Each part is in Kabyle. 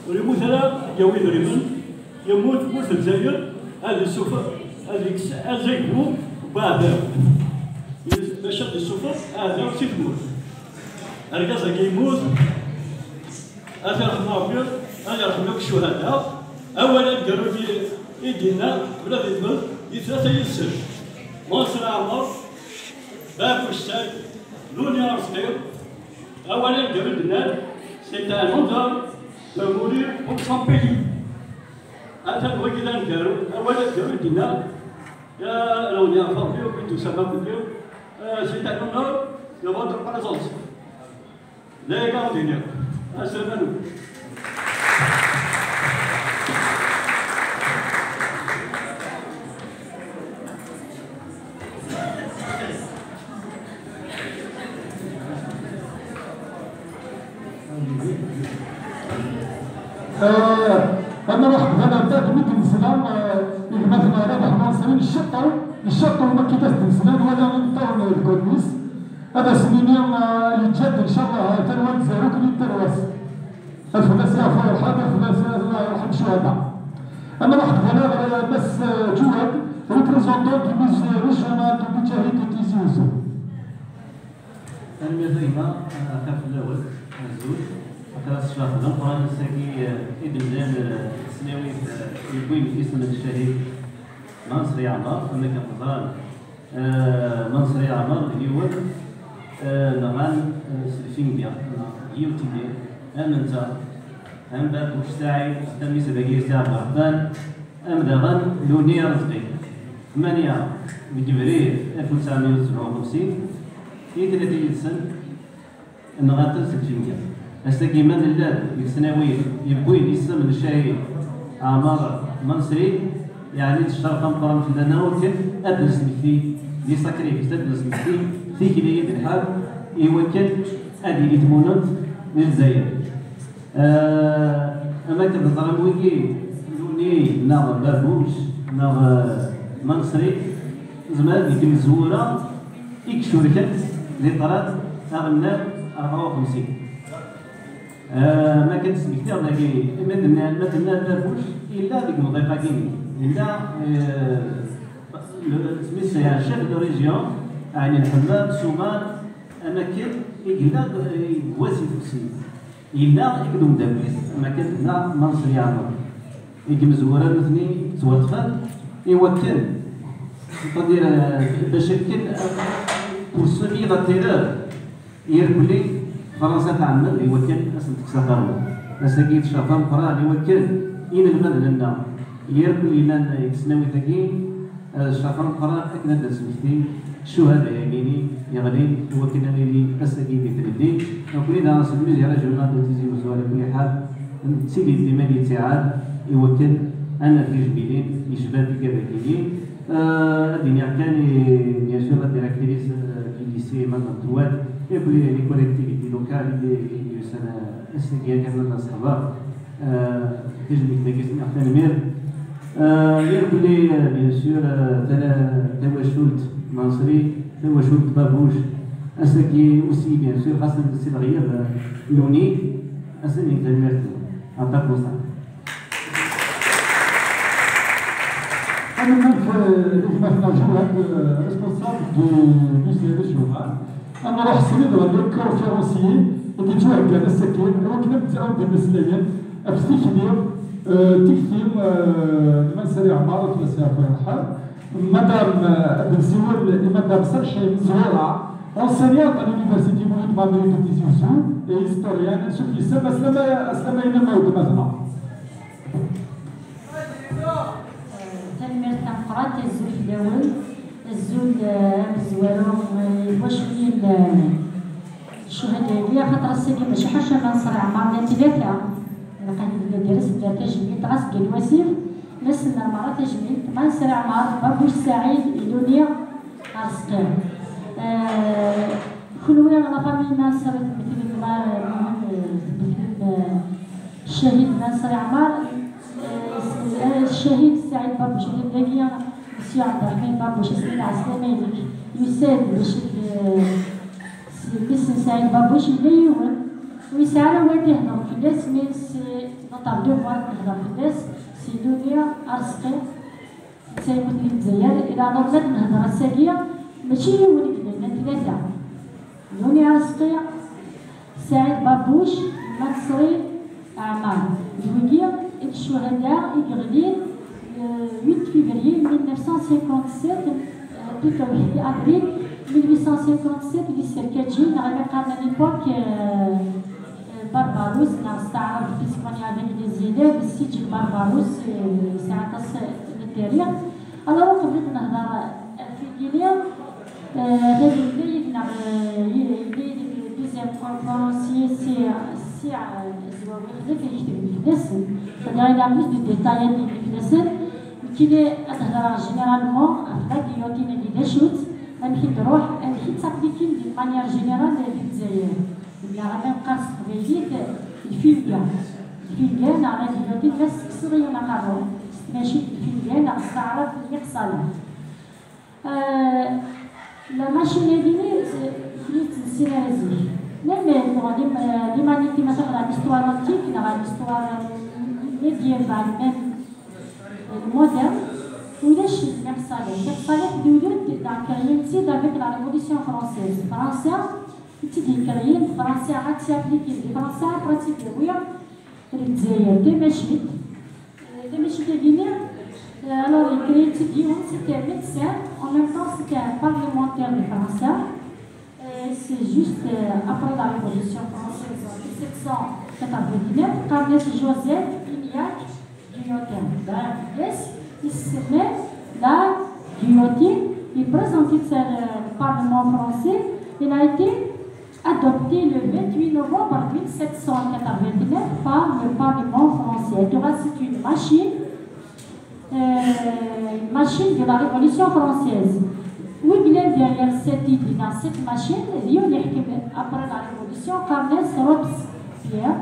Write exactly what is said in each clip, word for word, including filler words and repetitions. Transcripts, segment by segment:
Ur yemmut ara ad yawi idrimen, yemmut ur t-Lezzayer, ad yessufeɣ, ad yekkes azagbu n uɛdaw. Bac ad yessufeɣ aɛdaw si tmurt. Argaz-agi yemmut, ad t-yerḥem Ṛebbi, ad yerḥem akk ccuhada. Awal aneggaru i d-yenna, ula d lmut, di tlata yid-sen. Manser Ɛmer, Babuc Saɛid, Luni Arezqi, awal aneggaru i d-nnan, c'est un honneur de mourir pour son pays. Atan wagi d aneggaru, awal aneggaru i d-yenna, ya Luni Arezqi, au but de sa famille, euh, c'est un honneur de votre présence. La gardinière. Asalamu. Ad nruḥ bdan aṭak mi d-nesla i gma-tneɣ Rabaḥ Manṣri, ncettew, ncettew ma kif as-d-nesla, nwala imeṭṭawen deg wallen-is. Ad as-nini yeǧǧa-d, ncallah, tarwa n tzerruk n tarwa-s. Ad fell-as yeɛfu yerḥem, ad fell-as Allah yerḥem ccuhada. Ad nruḥ bdan ɣer Mass Ǧuwad, représentant du musée régional de Mujahid de Tizi Ouzou. Tanemmirt a gma, axir fell-awen, azul. Axir ad s-cfeɣ fell-am, qqaren ass-agi i d-mlan tesnawit yewwin isem n ccahid Manṣri Ɛmer, am akken teẓram, Manṣri Ɛmer d yiwen nɣan s lfinga, neɣ guillotine, am netta, am Babuc Saɛid, am Isbagi Si Ɛebderreḥman, am daɣen Luni Arezqi. Tmanya deg yebrir alef u tesɛemya u tesɛa u xemsin, i tlata yid-sen nɣan-ten s lfinga. Ass-agi ma nella-d deg tesnawit yewwin isem n ccahid Ɛmer Manṣri, yeɛni d ccerf ameqqran fell-aneɣ akken ad d-nesmekti les sacrifices, ad d-nesmekti tikli i d-nḥab i wakken ad yili tmunent di Lezzayer. Am akken teẓram wigi, Luni neɣ Babuc neɣ Manṣri, nezmer ad neg imezwura i icerken di ṭṭrad aɣelnaw rebɛa u xemsin. Ma kan smektiɣ dagi, ma tenna, ma tenna Babuc, yella deg umḍiq-agi, yella, eh, le, isem-is, eh, chef de région, Ɛin Lḥemmam, Suman, am akken i yella, eh, deg wasif usin. Yella i deg umeddakel-is, am akken tenna Manṣer Yaɛmer. I yimezwura nutni ttwaṭṭfen i wakken, c'est-à-dire, euh, bac akken, euh, pour semer la terreur, irkelli Fransa tɛemmed i wakken ad sen-tekkes aqerru. Ass-agi d ccerf ameqqran i wakken inelmaden-nneɣ irkelli llan deg tesnawit-agi, euh, d ccerf ameqqran akken ad d-nesmekti ccuhada-yagini yeɣlin i wakken ad nili ass-agi di tlelli. Nekkni daɣen s lmizya régional de Tizi Ouzou, ɛla kulli ḥal, nettili dima di ttiɛad i wakken ad nerr tijmilin i ccbab igerragini. Euh, ad d-iniɣ kan i, bien sûr, la directrice, euh, du lycée, Madame Touad, et puis les collectivités locales i d-yusan, euh, ass-agi akken ad d-nṣeḥbeɣ. Euh, tajmilt-agi s-nniɣ tanemmirt. Euh, yir belli, euh, bien sûr, euh, tala-, tawacult Manṣri, tawacult Babuc, ass-agi aussi, bien sûr, xas si lɣeyab, euh, Luni, ass-agi tanemmirt. Aṭak Musa. Tanemmirt, euh, i gma-tneɣ Jouad, euh, responsable du musée régional. Ad nruḥ srid ɣer les conférenciers i d-yettwaheggan ass-agi, i wakken ad d-sɛun d imeslayen ɣef tikli, euh, tikti, euh, n Manṣer Yaɛmer, ad fell-as yeɛfu yerḥem. Madame, euh, ad nsiwel i Madame Sarcine Zouara, enseignante à l'université Mouloud Mammeri de Tizi Ouzou et historienne, ansuf yes-m. Aslama, aslama-inem a weltma-tneɣ. Tanemmirt tameqqrant, azul fell-awen, azul, eh, amezwaru, eh, i twaculin, eh, ccuhada-agi, axaṭer ass-agi mačči ḥaca Manṣer Yaɛmer, llan tlata, ilaq ad d-nini, ad d-nini tajmilt, ɣas deg lwasif, la s-nenna merra tajmilt, Manṣer Yaɛmer, Babuc Saɛid, Iluni Arezqi. Eh, kenwi, la famille Manṣer, tmetlem, eh, tmetlem, eh, ccahid Manṣer Yaɛmer, eh, s-, eh, ccahid Saɛid Babuc, atan dagi, Monsieur Ɛebderreḥman Babuc, ass-nni lɛeslama-inek, yusa-d bac ad, eh, s-, mmi-s n Saɛid Babuc, yella yiwen, ur yesɛi ara awal ad ihder. Fell-as, mais c'est notre devoir ad nehder fell-as, c'est Nuni Arezqi, netta yemmuten di Lezzayer, ila normal ad nehder ass-agi, mačči yiwen i yellan, llan tlata. Nuni Arezqi, Saɛid Babuc, Mansri Ɛmar. D wigi i d ccuhada i yeɣlin, euh, huit février mille neuf cent cinquante-sept, euh, tlata u ɛecrin avril mille huit cent cinquante-sept, di Serkaǧi, neɣ akken qqaren à l'époque, euh, euh, Barbarousse, neɣ s taɛrabt, puisqu'on est avec les élèves, Sidi Barbarousse, euh, yesɛa aṭas n dderya. Alors, uqbel ad nehder ɣef wigi-nni, euh, yella yid-neɣ, euh, yella yid-neɣ deuxième conférencier, c'est, c'est, euh, Zwawi Xlif, i yekteb fell-asen. C'est-à-dire, il a plus de détails ad d-yini fell-asen. Nekkini ad hedreɣ généralement ɣef la guillotine-agi d acu-tt, amek i d-truḥ, amek i tt-appliquin d'une manière générale di Lezzayer. Neɣ amek neqqar s teqbaylit, lfilga. Lfilga neɣ la guillotine, ma tekkseḍ yiwen aqerru s tmacint n lfilga neɣ s taɛrabt n lmiqsala. Euh, la machine-agi, euh, ur tt-nessin ara zik. Même, euh, dans l'hum-, euh, l'humanité, ma taqra l'histoire antique, neɣ l'histoire, euh, médiévale, même, euh, moderne, ulac lmiqsala. Lmiqsala tdudut, donc, créent-tt-id avec la Révolution française. Fransa i tt-id-yekkreen, Fransa ad tt-appliquin di Fransa, pratique, oui. Lezzayer, tamacint. Euh, tamacint-agi-nni, euh, alors, yekkreen-tt-id yiwen, c'était un médecin, en même temps, c'était un parlementaire de Fransa. Euh, c'est juste, euh, après la Révolution française, en mille sept cent quatre-vingt-neuf, qqaren-as Joseph Ignac Guillotin. Ben, yes, il se met la guillotine, il présente ça, euh, le Parlement français, il a été adopté le vingt-huit novembre mille sept cent quatre-vingt-neuf par le Parlement français. Donc, c'est une machine, euh, une machine de la Révolution française. Wi yellan derrière cette idée, cette machine, d yiwen yeḥkem après la Révolution, qqaren-as Robespierre.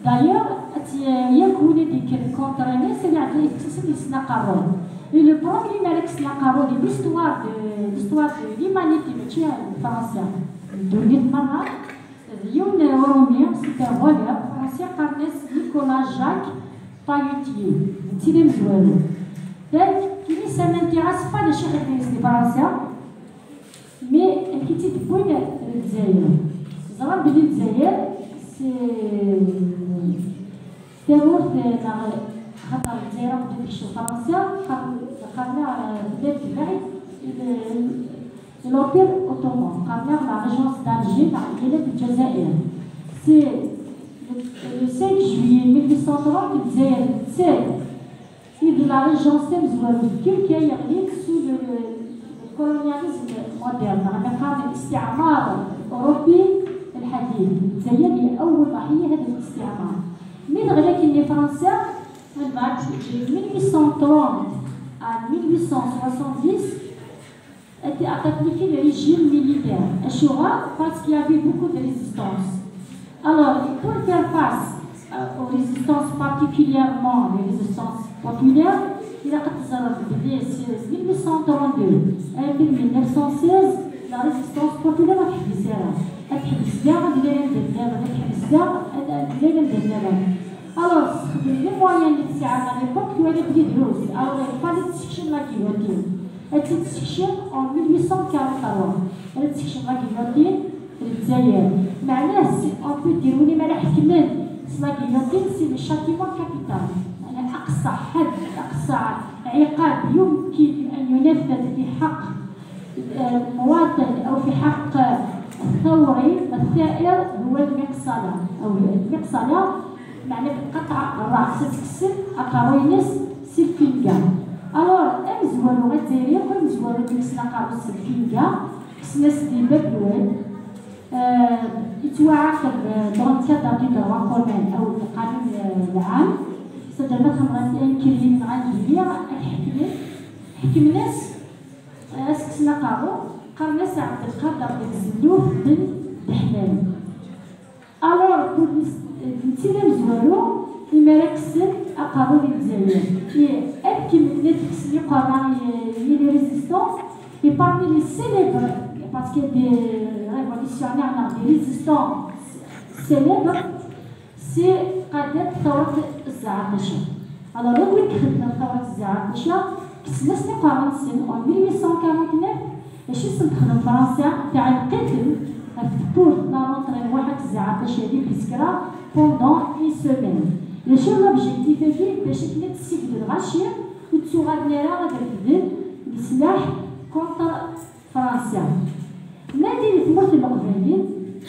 D'ailleurs, ad t-, yak win i d-yekkren contre-nnes, ad iɛeddi yekkes-asen yessen aqerru. Et le premier mi ara kksen aqerru di l'histoire de, l'histoire de l'humanité, mačči n Fransa, n ddunit merra, d yiwen Urumi, c'est un voleur français, qqaren-as Nicolas Jacques Payutier, d netta i d amezwaru. Donc, kini, ça m'intéresse pas d acu i xedmen di Fransa, mais amek i tt-id-wwin ɣer Lezzayer. Ẓran belli Lezzayer, c'est tamurt, neɣ, xaṭer Lezzayer akked tekcem Fransa, qqaren-, qqaren-aɣ, euh, tella tebɛid i l-, i l'Empire ottoman, qqaren-aɣ la régence d'Alger, neɣ lwilaya n Lezzayer. C'est le, le cinq juillet mille huit cent trente, Lezzayer tetter i d la régence tamezwarut n Turkiya yeɣlin sous le, le, le colonialisme moderne, neɣ ma qqaren الاستعمار الأوروبي الحديث. Lezzayer هي أول ضحية هذا الاستعمار. Mi d-ɣlin akkenni Fransa, من بعد, de mille huit cent trente à mille huit cent soixante-dix, était appliqué le régime militaire. Acuɣer? Parce qu'il y avait beaucoup de résistance. Alors, pour faire face, euh, aux résistances, particulièrement les résistances populaires, ilaq ad teẓreḍ belli si mille huit cent trente-deux à mille neuf cent seize, la résistance populaire ad teḥbes ara. Ad teḥbes da, ad d-lalen d nniḍen, ad teḥbes da, ad d-lalen d nniḍen. Alors, tessexdem les moyens i tesɛa à l'époque, twala belli drus. Alors, il fallait tessekcem la guillotine. Ad tt-id-tessekcem en mille huit cent quarante-trois. Ad tt-tessekcem la guillotine, Lezzayer. Meɛna, si on peut dire, win i mi ara ḥekmen s la guillotine, c'est le châtiment capital. يعني أقصى حد، أقصى عقاب يمكن أن ينفذ في حق المواطن أو في حق الثوري الثائر هو المقصلة، أو المقصلة معنى قطع الرأس، تكسر aqerruy-ines s lfinga. Alors, amezwaru azzayri akk, amezwaru mi kksen aqerru-s s lfinga, kksen-as-t di bab lwad, euh, yettwaɛaqeb, euh, dans le cadre du droit commun, أو القانون، euh, العام. C'est-à-dire, ma txedmeḍ ayen n Kiryin neɣ ayen n Dili, ad k-ḥekmen, ḥekmen-as, euh, ad s-kksen aqerru, qqaren-as Ɛebdelqader ben Selluf ben Deḥman. Alors, pour netta d amezwaru, imi ara kksen aqerru di Lezzayer. Et akken i kksen iqerra i, i les résistants, et parmi les célèbres, parce qu'il y a des révolutionnaires, des résistants célèbres, Si qaddat tawrat Zzaɛaqica. Alors, wid ixeddmen tawrat Zzaɛaqica, kksen-as iqerra-nsen en mille huit cent quarante-neuf, acu i sen-texdem Fransa? Tɛelleq-iten ɣef tewwurt n la rentrée n Waḥat Zzaɛaqica di Biskra pendant une semaine. D acu n l'objectif-agi? Bac akken ad tessiwel lɣaci, ur ttuɣalen ara ad refden leslaḥ contre Fransa. Ma di tmurt n Leqbayel,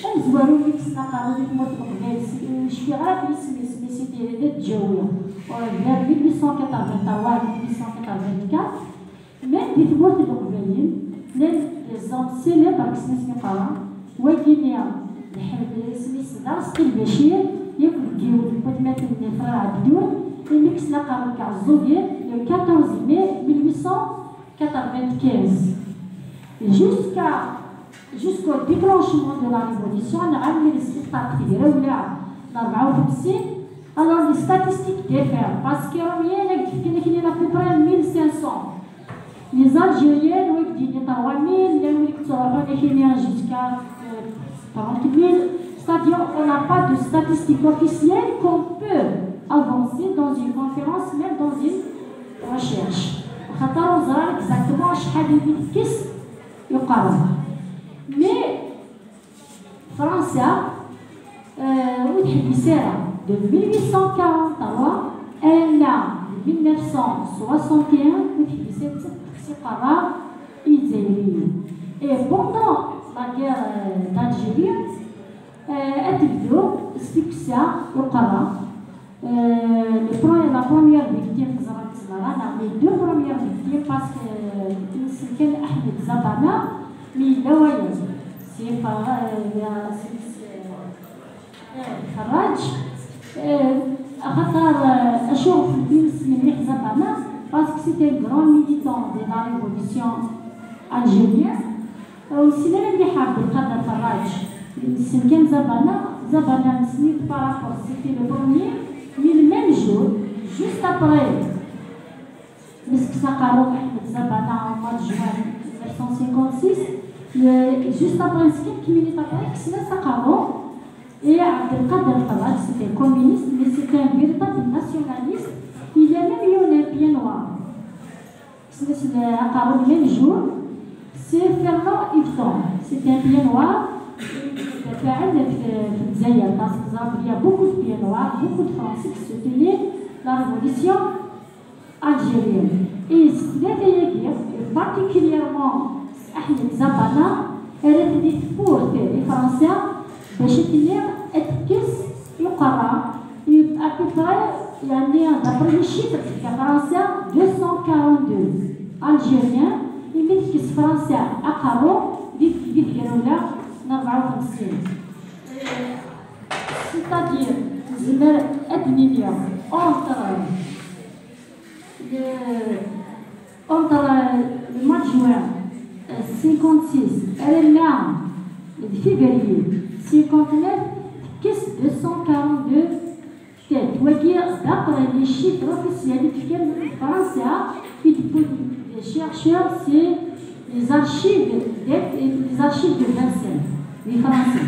amezwaru mi yekksen aqerru di tmurt n Leqbayel, s-, ur cfiɣ ara ɣef yisem-is, mi s-, d Ǧawi, vers mille huit cent quatre-vingt-trois, mille huit cent quatre-vingt-quatre. Même di tmurt n Leqbayel, llan des hommes célèbres, kksen-asen iqerra. Wagi-nni, isem-is d Arezqi Lbacir, yakk deg yiwen n watmaten n Frère Ɛebdun, imi kksen aqerru deg Ɛeẓẓugen, le quatorze mai mille huit cent quatre-vingt-quinze. Jusqu'à, jusqu'au déclenchement de la révolution, neɣ armi d-tesqeṭṭer tegrawla n rebɛa u xemsin, alors les statistiques diffèrent, parce que Iṛumyen ad d-fken aknin à peu près mille cinq cents. Les Algériens, wid d-yini trois mille, llan wid yettruḥun aknin jusqu'à, euh, trente mille. C'est-à-dire, on n'a pas de statistiques officielles qu'on peut avancer dans une conférence, même dans une recherche. Xaṭer ur ẓriɣ exactement acḥal i d-tekkes iqerra. Mais Fransa, euh, ur tḥebbes ara de mille huit cent quarante-trois arma de mille neuf cent soixante et un, ur tḥebbes ara tekkes iqerra i Izzayriyen. Et pendant la guerre, euh, d'Algérie, euh, ad tebdu s tukksa iqerra. Euh, le pre-, la première victime, teẓram-tt merra, neɣ les deux premières victimes, parce que, euh, nessen kan Ahmed Zabana, mi yella wayeḍ. Si Ferra-, euh, si, si, euh, Ferraǧ, euh, axaṭer, euh, acu ɣef i nessen mliḥ Zabana, parce que c'est un grand militant de la révolution algérienne. Ur nessin ara mliḥ Ɛebdelqader Ferraǧ. Nessen kan Zabana, Zabana nessen-it par rapport, c'était le premier, mais le même jour, juste après, mi s-yekkes aqerru Ahmed Zabana au mois de juin mille neuf cent cinquante-six, le, juste après, c'est quelques minutes après, kksen-as aqerru, et Ɛebdelqader Ferraǧ, c'était un communiste, mais c'était un véritable nationaliste, il a même eu un pied noir. Kksen-as aqerru le même jour, c'est Fernand Yveton. C'est un pied noir. Dafɛen ɣef, ɣef Lezzayer, parce que teẓram, il y a beaucoup de pieds noirs, beaucoup de Français qui soutenaient la révolution algérienne. Et s tlata-agi, et particulièrement Ahmed Zabana, ara tili tewwurt i Fransa bac akken ad tekkes iqerra, et à peu près, yeɛni, d'après les chiffres, tefka Fransa deux cent quarante-deux Algériens, imi tekkes Fransa aqerru di, di tegrawla n rebɛa u xemsin. C'est-à-dire, nezmer ad d-nini entre le, entre le mois de juin, euh, cinquante-six, arma d février cinquante-neuf, tekkes deux cent quarante-deux têtes. Wagi, d'après les chiffres officiels i d-fkan Fransa, i d-wwin des chercheurs, c'est les archives de, les archives de Vincennes, di Fransa.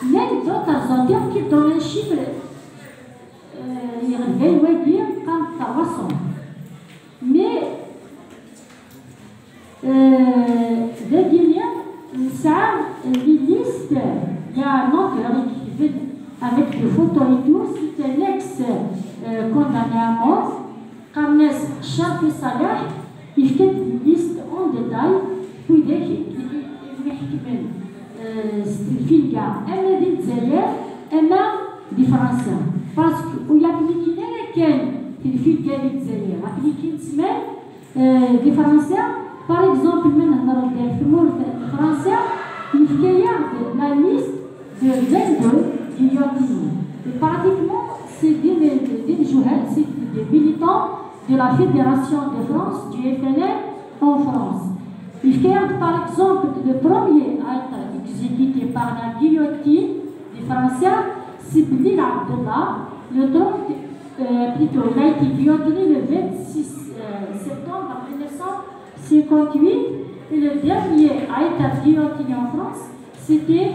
Llan d'autres auteurs qui donnent un chiffre, euh, yeɣlay wagi, qqaren trois cents. Mais, euh, dagi-nni, nesɛa les listes, il y a un auteur qui écrit avec des photos et tout, c'est un ex, euh, condamné à mort, qqaren-as Cerfi Ṣaleḥ, yefka-d les listes en détail, widak i, i, i mḥekmen, euh, s tfilga, ama di Lezzayer, ama di Fransa. Parce que ur applikin ara kan tfilga di Lezzayer, applikin ttman, euh, di Fransa. Par exemple, ma nehder-d ɣef tmurt n Fransa, yefka-yaɣ-d la liste de vingt-deux guillotinés. Et pratiquement, c'est des, des, des jeunes, c'est des militants de la Fédération de France, du F L N en France. Yefka-yaɣ-d, par exemple, le premier à être exécuté par la guillotine de Fransa, c'est Belil Abdallah, le trente, euh, plutôt, il a été guillotiné le vingt-six, euh, septembre mille neuf cent cinquante-huit, et le dernier à être guillotiné en France, c'était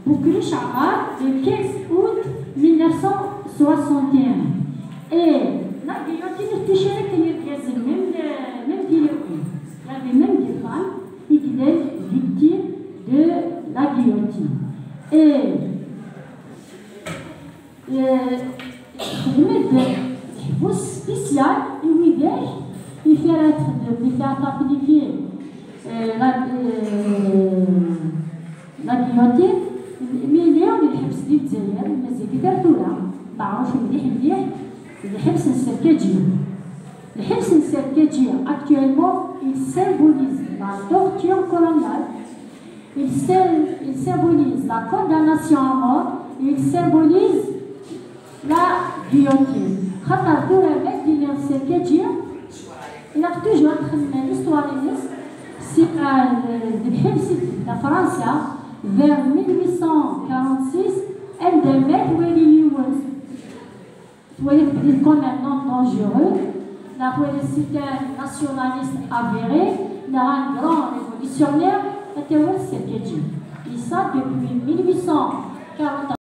Bouclé Chammard, le quinze août mille neuf cent soixante et un. Et la guillotine, ticharek n yergazen, même, euh, même tilawin. Il y avait même des femmes qui étaient victimes de la guillotine. Et, euh, xedmet-d leḥbus spécial i widak i fait être, i fait appliquer, euh, la, euh, la guillotine. Mili d lḥebs di Lezzayer, mazal-it ar tura, meɛruf mliḥ mliḥ, d lḥebs n Serkaǧi. Lḥebs n Serkaǧi, actuellement, il symbolise la torture coloniale, il sym-, il symbolise la condamnation à mort, il symbolise la guillotine. Xaṭer tura ma d-iniɣ Serkaǧi, ilaq toujours ad txemmem l'histoire-ines, si, euh, d lḥebs i d-tebda Fransa vers mille huit cent quarante-six, anda ma twali yiwen, twali belli comme un homme dangereux, neɣ twali c'est un nationaliste avéré, neɣ un grand révolutionnaire, ad tawal Serkaǧi. Et ça depuis mille huit cent quarante.